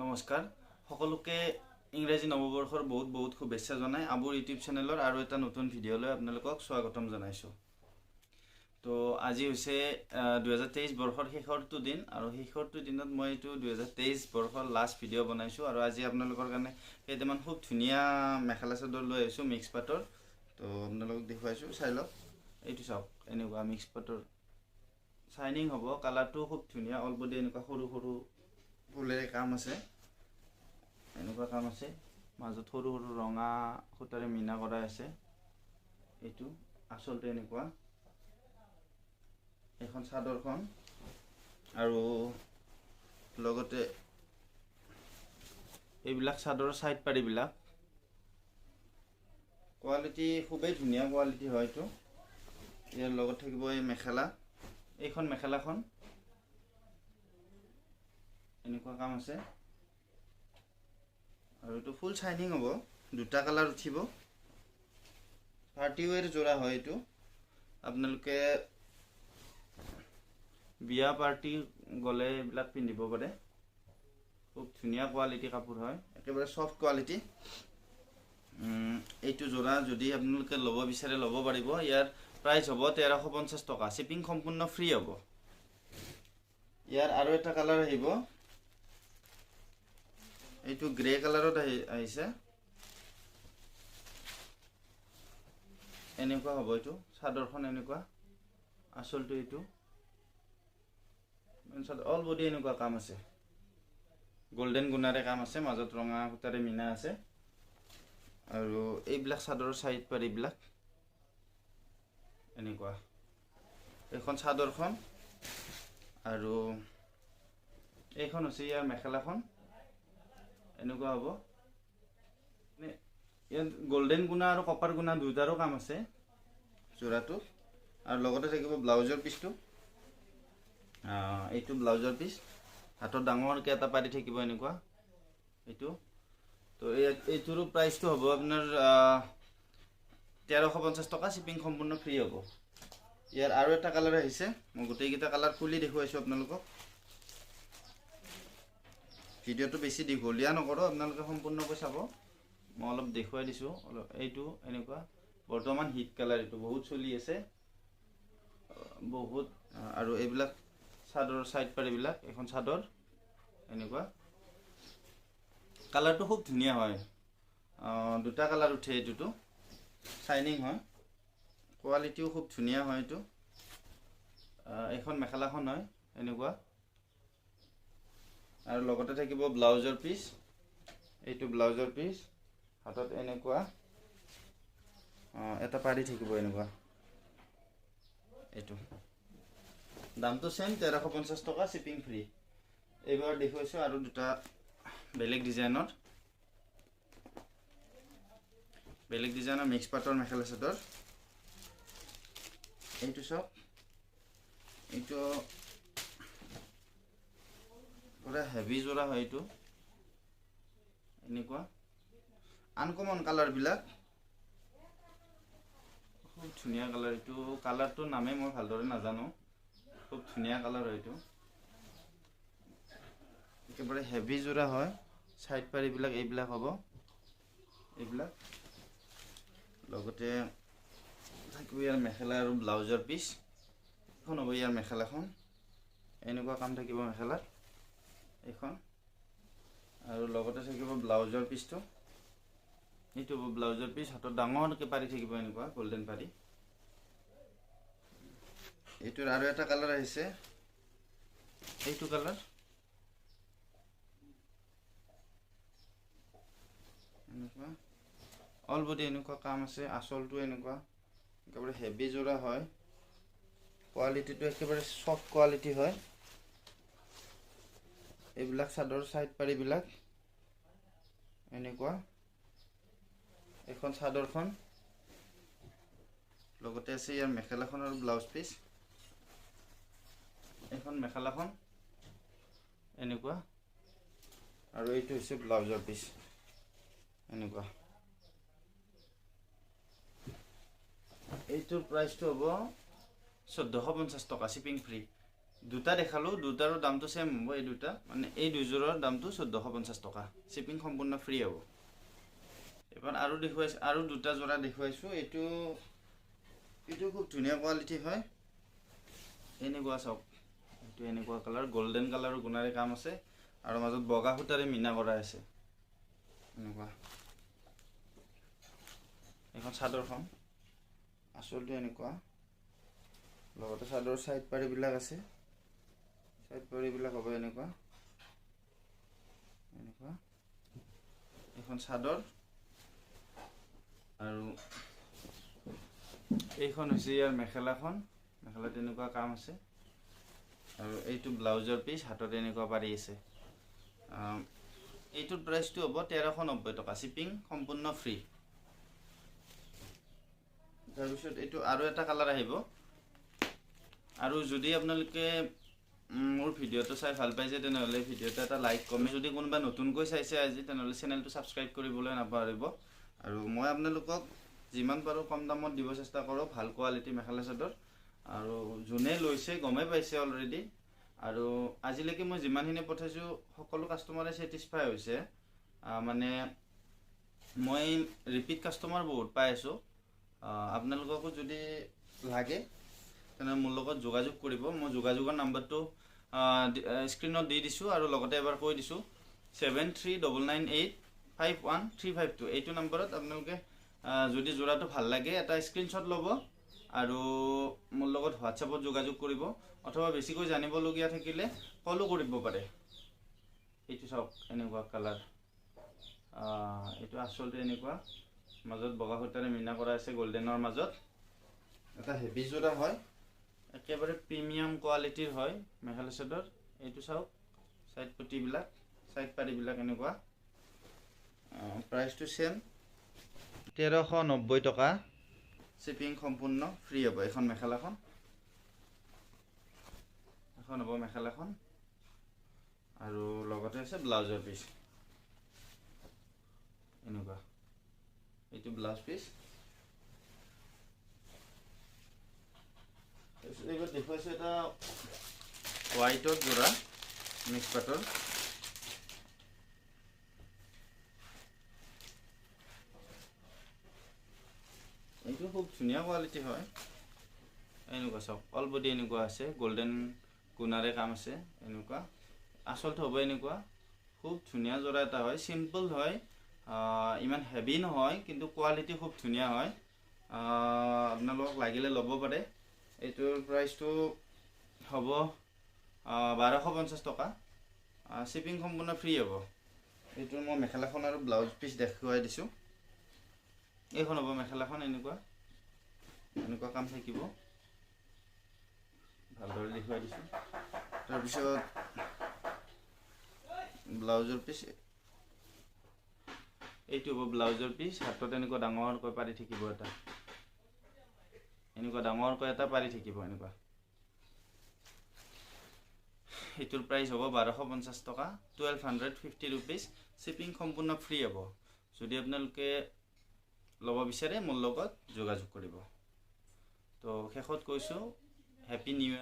নমস্কাৰ সকলোকে ইংৰাজী নৱবৰ্ষৰ বহুত বহুত শুভেচ্ছা জনাই আবুৰ ইউটিউব চেনেলৰ আৰু এটা নতুন ভিডিঅ'লৈ আপোনালোকক স্বাগতম জনাইছোঁ। তো আজি হৈছে 2023 বৰ্ষৰ শেষৰটো দিন আৰু শেষৰটো দিনত মই এইটো 2023 বৰ্ষৰ লাষ্ট ভিডিঅ' বনাইছোঁ আৰু আজি আপোনালোকৰ কাৰণে কেইটামান খুব ধুনীয়া মেখেলা চাদৰ লৈ আহিছোঁ মিক্স পাটৰ। তো আপোনালোকক দেখুৱাইছোঁ, চাই লওক। এইটো চাওক, এনেকুৱা মিক্স পাটৰ চাইনিং হ'ব, কালাৰটো খুব ধুনীয়া, অল বডি এনেকুৱা সৰু সৰু ফুলেৰে কাম আছে, এনেকুৱা কাম আছে, মাজত সৰু সৰু ৰঙা সূতাৰে মীনা কৰা আছে। এইটো আচলতে এনেকুৱা এখন চাদৰখন আৰু লগতে এইবিলাক চাদৰৰ চাইড পাৰিবিলাক কোৱালিটি খুবেই ধুনীয়া কোৱালিটি হয় এইটো। ইয়াৰ লগত থাকিব এই মেখেলা, এইখন মেখেলাখন এনেকুৱা কাম আছে আৰু এইটো ফুল চাইনিং হ'ব, দুটা কালাৰ উঠিব, পাৰ্টি ৱেৰ যোৰা হয় এইটো। আপোনালোকে বিয়া পাৰ্টি গ'লে এইবিলাক পিন্ধিব পাৰে, খুব ধুনীয়া কোৱালিটি কাপোৰ হয়, একেবাৰে ছফ্ট কোৱালিটি। এইটো যোৰা যদি আপোনালোকে ল'ব বিচাৰে ল'ব পাৰিব। ইয়াৰ প্ৰাইচ হ'ব 1350 টকা, শ্বিপিং সম্পূৰ্ণ ফ্ৰী হ'ব। ইয়াৰ আৰু এটা কালাৰ আহিব, এইটো গ্ৰে কালাৰত আহিছে, এনেকুৱা হ'ব এইটো চাদৰখন, এনেকুৱা আচলটো এইটো অল বডি এনেকুৱা কাম আছে, গল্ডেন গুণাৰে কাম আছে, মাজত ৰঙা সূতাৰে মীনা আছে। আৰু এইবিলাক চাদৰৰ চাইড পাৰিবিলাক এনেকুৱা, এইখন চাদৰখন আৰু এইখন হৈছে ইয়াৰ মেখেলাখন, এনেকুৱা হ'ব। ইয়াত গল্ডেন গুণা আৰু কপাৰ গুণা দুটাৰো কাম আছে যোৰাটো। আৰু লগতে থাকিব ব্লাউজৰ পিচটো, এইটো ব্লাউজৰ পিচ, হাতত ডাঙৰকৈ এটা পাৰি থাকিব এনেকুৱা এইটো। তো এইটোৰো প্ৰাইচটো হ'ব আপোনাৰ 1350 টকা, শ্বিপিং সম্পূৰ্ণ ফ্ৰী হ'ব। ইয়াৰ আৰু এটা কালাৰ আহিছে, মই গোটেইকেইটা কালাৰ খুলি দেখুৱাইছোঁ আপোনালোকক। ভিডিঅ'টো বেছি দীঘলীয়া নকৰোঁ, আপোনালোকে সম্পূৰ্ণকৈ চাব, মই অলপ দেখুৱাই দিছোঁ অলপ। এইটো এনেকুৱা বৰ্তমান হিট কালাৰ, এইটো বহুত চলি আছে বহুত। আৰু এইবিলাক চাদৰৰ চাইড পাৰিবিলাক, এখন চাদৰ এনেকুৱা কালাৰটো খুব ধুনীয়া হয়, দুটা কালাৰ উঠে, এইটোতো চাইনিং হয়, কোৱালিটিও খুব ধুনীয়া হয় এইটো। এইখন মেখেলাখন হয় এনেকুৱা আৰু লগতে থাকিব ব্লাউজৰ পিচ, এইটো ব্লাউজৰ পিচ, হাতত এনেকুৱা এটা পাৰি থাকিব এনেকুৱা। এইটো দামটো ছেম 1350 টকা, শ্বিপিং ফ্ৰী। এইবাৰ দেখুৱাইছোঁ আৰু দুটা বেলেগ ডিজাইনৰ, বেলেগ ডিজাইনৰ মিক্স পাটৰ মেখেলা চাদৰ। এইটো চাওক, এইটো পুৰা হেভি যোৰা হয় এইটো, এনেকুৱা আনকমন কালাৰবিলাক, খুব ধুনীয়া কালাৰ। এইটো কালাৰটোৰ নামেই মই ভালদৰে নাজানো, খুব ধুনীয়া কালাৰ হয় এইটো, একেবাৰে হেভি যোৰা হয়। চাইড পাৰিবিলাক এইবিলাক হ'ব, এইবিলাক লগতে থাকিব ইয়াৰ মেখেলা আৰু ব্লাউজৰ পিচ। এইখন হ'ব ইয়াৰ মেখেলাখন, এনেকুৱা কাম থাকিব মেখেলাত এইখন, আৰু লগতে থাকিব ব্লাউজৰ পিচটো, এইটো হ'ব ব্লাউজৰ পিচ, হাতত ডাঙৰকৈ পাৰি থাকিব এনেকুৱা গল্ডেন পাৰি। এইটোৰ আৰু এটা কালাৰ আহিছে, এইটো কালাৰ এনেকুৱা অল বডি এনেকুৱা কাম আছে, আচলটো এনেকুৱা একেবাৰে হেভি যোৰা হয়, কোৱালিটিটো একেবাৰে ছফ্ট কোৱালিটি হয়। এইবিলাক চাদৰ চাইড পাৰিবিলাক এনেকুৱা, এইখন চাদৰখন লগতে আছে ইয়াৰ মেখেলাখন আৰু ব্লাউজ পিচ, এইখন মেখেলাখন এনেকুৱা আৰু এইটো হৈছে ব্লাউজৰ পিচ এনেকুৱা। এইটোৰ প্ৰাইচটো হ'ব 1450 টকা, শ্বিপিং ফ্ৰী। দুটা দেখালোঁ, দুটাৰো দামটো ছেম হ'ব। এই দুটা মানে এই দুযোৰৰ দামটো 1450 টকা, শ্বিপিং সম্পূৰ্ণ ফ্ৰী হ'ব। এবাৰ আৰু দেখুৱাইছোঁ, আৰু দুটা যোৰা দেখুৱাইছোঁ। এইটো এইটো খুব ধুনীয়া কোৱালিটি হয়। এনেকুৱা চাওক, এইটো এনেকুৱা কালাৰ, গল্ডেন কালাৰৰ গুণাৰে কাম আছে আৰু মাজত বগা সূতাৰে মীনা কৰা আছে। এনেকুৱা এইখন চাদৰখন, আচলটো এনেকুৱা, লগতে চাদৰৰ চাইড পাৰিবিলাক আছে। চাইড পাৰিবিলাক হ'ব এনেকুৱা এনেকুৱা। এইখন চাদৰ আৰু এইখন হৈছে ইয়াৰ মেখেলাখন। মেখেলাত এনেকুৱা কাম আছে আৰু এইটো ব্লাউজৰ পিচ, হাতত এনেকুৱা পাৰি আছে। এইটোৰ প্ৰাইচটো হ'ব 1390 টকা, শ্বিপিং সম্পূৰ্ণ ফ্ৰী। তাৰপিছত এইটো আৰু এটা কালাৰ আহিব। আৰু যদি আপোনালোকে মোৰ ভিডিঅ'টো চাই ভাল পাইছে তেনেহ'লে ভিডিঅ'টো এটা লাইক, কমেণ্ট, যদি কোনোবা নতুনকৈ চাইছে আজি তেনেহ'লে চেনেলটো ছাবস্ক্ৰাইব কৰিবলৈ নাপাহৰিব। আৰু মই আপোনালোকক যিমান পাৰোঁ কম দামত দিব চেষ্টা কৰোঁ ভাল কোৱালিটি মেখেলা চাদৰ। আৰু যোনে লৈছে গমেই পাইছে অলৰেডি। আৰু আজিলৈকে মই যিমানখিনি পঠাইছোঁ সকলো কাষ্টমাৰে ছেটিছফাই হৈছে। মানে মই ৰিপিট কাষ্টমাৰ বহুত পাই আছোঁ। আপোনালোককো যদি লাগে তেনেহ'লে মোৰ লগত যোগাযোগ কৰিব। মই যোগাযোগৰ নাম্বাৰটো স্ক্ৰীণত দি দিছোঁ আৰু লগতে এবাৰ কৈ দিছোঁ, 7399851352। এইটো নম্বৰত আপোনালোকে যদি যোৰাটো ভাল লাগে এটা স্ক্ৰীণশ্বট ল'ব আৰু মোৰ লগত হোৱাটছএপত যোগাযোগ কৰিব, অথবা বেছিকৈ জানিবলগীয়া থাকিলে কলো কৰিব পাৰে। এইটো চাওক, এনেকুৱা কালাৰ, এইটো আচলতে এনেকুৱা, মাজত বগা সূতাৰে মীনা কৰা আছে গল্ডেনৰ মাজত। এটা হেভি যোৰা হয়, একেবাৰে প্ৰিমিয়াম কোৱালিটিৰ হয় মেখেলা চাদৰ। এইটো চাওক, চাইড পটিবিলাক, চাইড পাৰিবিলাক এনেকুৱা। প্ৰাইচটো ছেম 1390 টকা, শ্বিপিং সম্পূৰ্ণ ফ্ৰী হ'ব। এইখন মেখেলাখন, এখন হ'ব মেখেলাখন আৰু লগতে আছে ব্লাউজৰ পিচ এনেকুৱা। এইটো ব্লাউজ পিচ। তাৰপিছত এইবাৰ দেখুৱাইছোঁ এটা হোৱাইটৰ যোৰা, মিক্স পাটৰ। এইটো খুব ধুনীয়া কোৱালিটি হয়। এনেকুৱা চাওক, অল বডি এনেকুৱা আছে, গল্ডেন গুণাৰে কাম আছে। এনেকুৱা আচলটো হ'ব এনেকুৱা, খুব ধুনীয়া যোৰা এটা হয়, চিম্পল হয়, ইমান হেভি নহয়, কিন্তু কোৱালিটি খুব ধুনীয়া হয়। আপোনালোকক লাগিলে ল'ব পাৰে। এইটোৰ প্ৰাইচটো হ'ব 1250 টকা, শ্বিপিং সম্পূৰ্ণ ফ্ৰী হ'ব। এইটোৰ মই মেখেলাখন আৰু ব্লাউজ পিচ দেখুৱাই দিছোঁ। এইখন হ'ব মেখেলাখন, এনেকুৱা এনেকুৱা কাম থাকিব, ভালদৰে দেখুৱাই দিছোঁ। তাৰপিছত ব্লাউজৰ পিচ, এইটো হ'ব ব্লাউজৰ পিচ। হাতত এনেকুৱা ডাঙৰকৈ পাৰি থাকিব এটা, এনেকুৱা ডাঙৰকৈ এটা পাৰি থাকিব এনেকুৱা। এইটোৰ প্ৰাইচ হ'ব 1250 টকা, 1250 ৰুপিজ, শ্বিপিং সম্পূৰ্ণ ফ্ৰী হ'ব। যদি আপোনালোকে ল'ব বিচাৰে মোৰ লগত যোগাযোগ কৰিব। তো শেষত কৈছোঁ, হেপী নিউ ইয়াৰ।